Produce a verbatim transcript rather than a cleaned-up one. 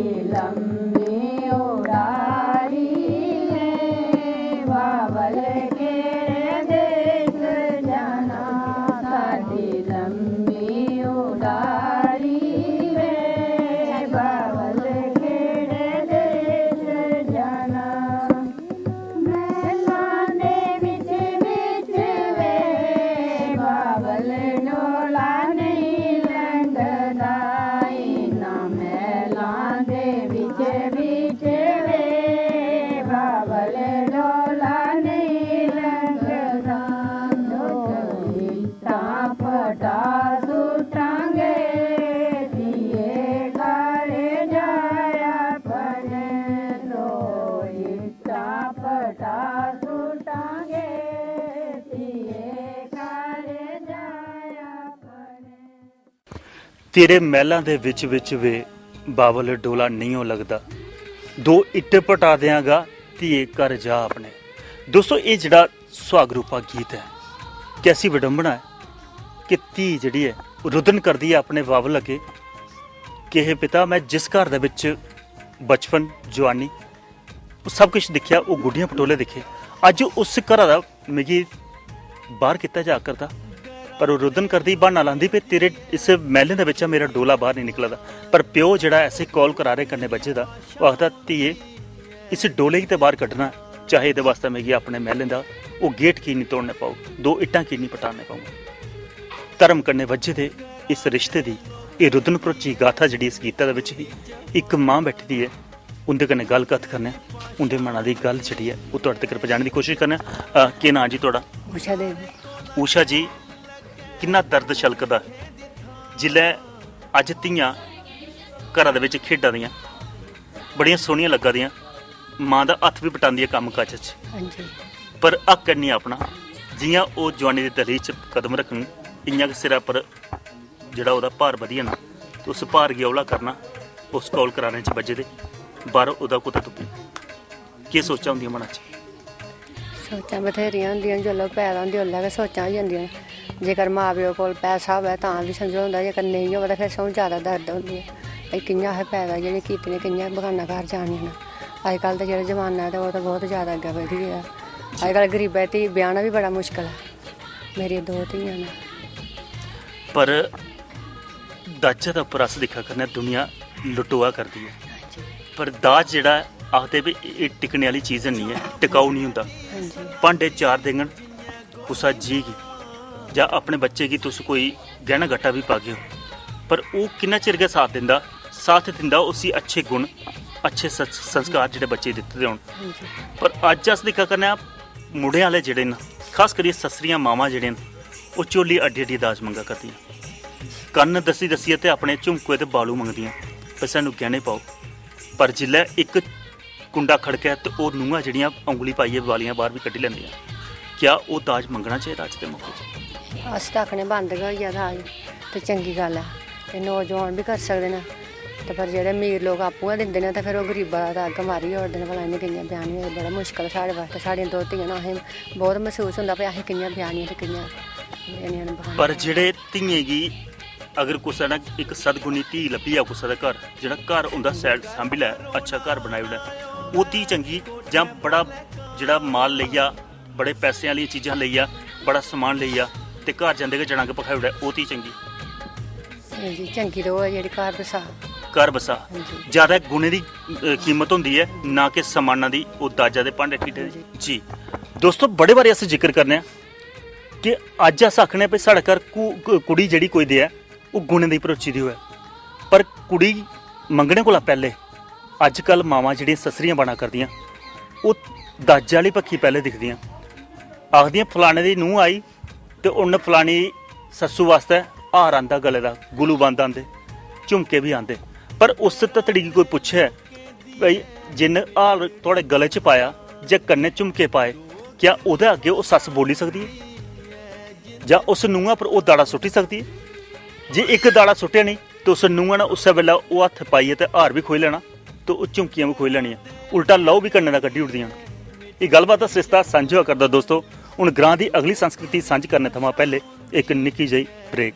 लम्मी उड़ारी में बाबल केड़े देश जाना, साडी लम्मी उड़ारी में बाबल केड़े देश जाना। महलां दे बिच बिच वे बाबल डोला नेईं लंघदा, इन्ना महलां दे बिच बिच वे बाबल डोला नेईं लंघदा। लोक इट्टां पटा सुट्टांगे, धीए घर जा अपने। लोक इट्टां पटा सुट्टांगे, धीए घर जा अपने। तेरे मैह्लां दे बिच बिच वे बाबल डोला नेईं ओ लगदा। दो इट्ट पटा देआं गा, धीए घर जा अपने। दोस्तो, एह् जेह्ड़ा सुहाग रूपा गीत ऐ, कैसी विडंबना ऐ कि धी जेह्ड़ी ऐ, रुदन करदी ऐ अपने बाबल अग्गें कि हे पिता, में जिस घर दे बिच बचपन, जुआनी, ओह् सब किश दिक्खेआ, ओह् गुड्डियां पटोले दिक्खे, अज्ज उस घरा दा मिगी बाहर कीता जा करदा। पर ओह् रुदन करदी, ब्हाना लांदी, "पे तेरे इस मैह्लें दे बिच्चा मेरा डोला बाहर नेईं निकला दा।" पर प्यो जेह्ड़ा ऐसे कौल करारे कन्नै बज्झे दा, ओह् आखदा, "धिये, इस डोले गी ते बाहर कड्ढना, चाहे एह्दे वास्तै मिगी अपने मैह्लें दा ओह् गेट की निं तोड़ने पौग, दो इट्टां की निं पटाने पौग।" धर्म कन्नै बज्झे दे इस रिश्ते दी एह् रुदन भरोची गाथा जेह्ड़ी इस गीता दे बिच ही, इक मां बैठी दी ऐ, उं'दे कन्नै गल्ल कत्थ करने आं, उं'दे मना दी गल्ल जेह्ड़ी ऐ, ओह् तुआढ़े तगर पजाने दी कोशश करने आं। अ, केह् नांऽ जी तुआढ़ा? उषा देवी। उषा जी, किन्ना दर्द छलकदा जिसलै अज्ज धियां घरा दे बिच खेढा दियां, बड़ियां सोह्नियां लग्गा दियां, मां दा हत्थ बी बटांदियां कम्म काज च, हां जी। पर हक्क निं अपना। जि'यां ओह् जुआनी दी दलील च कदम रक्खन, इ'यां गै सिरै पर जेह्ड़ा ओह्दा भार बधी जाना, ते उस भार गी हौला करना, उस कौल करारें च बज्झे दे बाह्र ओह्दा कुतै तुप्पी। केह् सोचां होंदियां मना च? सोचां बथ्हेरियां होंदियां न, जिसलै ओह् पैदा होंदी उसलै गै सोचां होई जंदियां न। जेकर मां प्यो कोल पैसा होऐ तां बी समझोंदा, जेकर नेईं होऐ तां फिर सगुआं जैदा दर्द होंदी ऐ। भई कि'यां असें पैदा गै निं कीती दियां, कि'यां बगान्ना घर जानियां न। अजकल्ल दा जेह्ड़ा जमाना ऐ ते ओह् ते बौह्त जैदा अग्गें बधी गेदा। अजकल्ल गरीबै दी धी ब्याह्ना बी बड़ा मुश्कल ऐ। मेरियां दो धियां न। पर दाजै दे उप्पर अस दिक्खा करने आं, दुनिया लुटोआ करदी ऐ। पर दाज जेह्ड़ा ऐ, आखदे बी एह् टिकने आह्ली चीज निं ऐ, टिकाऊ निं होंदा। हां जी। भांडे चार देङन कुसै जी गी, जां अपने बच्चे गी तुस कोई गैह्ना गट्टा बी पागे ओ, पर ओह् किन्ना चिर गै साथ दिंदा? साथ दिंदा उसी अच्छे गुण, अच्छे सं-, संस्कार जेह्ड़े बच्चे गी दित्ते दे होन। हां जी। पर अज्ज अस दिक्खा करने आं, मुड़े आह्ले जेह्ड़े न, खास करियै सस्सरियां मावां जेह्ड़ियां न, ओह् झोली अड्डी अड्डी दाज मंगा करदियां। कन्न दस्सी दस्सियै ते अपने झुमके ते बालू मंगदियां, "भई सानूं गैह्ने पाओ।" पर जिसलै इक कुंडा खड़कै ते ओह् नूंहां जेह्ड़ियां औंगली पाइयै बालियां बाह्र बी कड्ढी लैंदियां, क्या ओह् दाज मंगना चाहिदा अज्ज दे मौके च? अस ते आखने बंद गै होई जा दाज, ते चंगी गल्ल ऐ। ते नौजवान बी करी सकदे न। ते पर जेह्ड़े अमीर लोक आपूं गै दिंदे न, ते फिर ओह् गरीबा दा ते अग्ग मारी ओड़दे न, भला इ'नें कि'यां ब्याह्नियां, एह् बड़ा मुश्कल ऐ साढ़े बास्तै। साढ़ियां दो धियां न, असें बौह्त मसूस होंदा भई असें कि'यां ब्याह्नियां ते कि'यां देनियां न बहाने। पर जेह्ड़े धियें गी अगर कुसै ने इक सद्गुणी धी लब्भी जा कुसै दे घर, जेह्ड़ा घर उं'दा सैल सांभी लै, अच्छा घर बनाई ओड़ै, ओह् धी चंगी, जां बड़ा जेह्ड़ा माल लेई जा, बड़े पैसें आह्लियां चीजां लेई जा, बड़ा समान लेई जा, ते घर जंदे गै जनांग भखाई ओड़ै, ओह् धी चंगी? नेईं जी, चंगी ते ओह् ऐ जेह्ड़ी घर बसा। घर बसा। हां जी। ज्यादा गुणें दी, अ, कीमत होंदी ऐ, ना कि समाना दी, ओह् दाजा दे भांडे ठीठे दे। हां जी। जी। दोस्तो, बड़े बारी अस जिक्र करने आं कि अज्ज अस आखने आं भई साढ़े घर कु-, कु-, कुड़ी जेह्ड़ी कोई देऐ, ओह् गुणें दी भरोची दी होऐ, पर कुड़ी मंगने कोला पैह्ले अज्जकल मावां जेह्ड़ियां सस्सरियां बना करदियां, ओह् दाजै आह्ली बक्खी पैह्ले दिखदियां। आखदियां, "फलाने दी नूंह् आई ते उन्न फलानी सस्सू आस्तै हार आंदा गले दा, गुलूबंद आंदे, झुमके बी आंदे।" पर उस धतड़ी गी कोई पुच्छै, "भई, जिन्न हार थुआढ़े गले च पाया जां कन्नै झुमके पाए, क्या ओह्दे अग्गें ओह् सस्स बोली सकदी ऐ? जां उस नूंहा पर ओह् दाड़ा सुट्टी सकदी ऐ?" जे इक दाड़ा सुट्टेआ नेईं, ते उस नूंहा ने उस्सै बेल्लै ओह् हत्थ पाइयै ते हार बी खोई लैना, ते ओह् झुमकियां बी खोई लैनियां, उल्टा लहू बी कन्नै दा कड्ढी ओड़दियां न। एह् गल्लबात दा सरिस्ता सांझा होआ करदा दोस्तो। हून ग्रां दी अगली संस्कृति सांझी करने थमां पैह्ले इक निक्की जेही ब्रेक।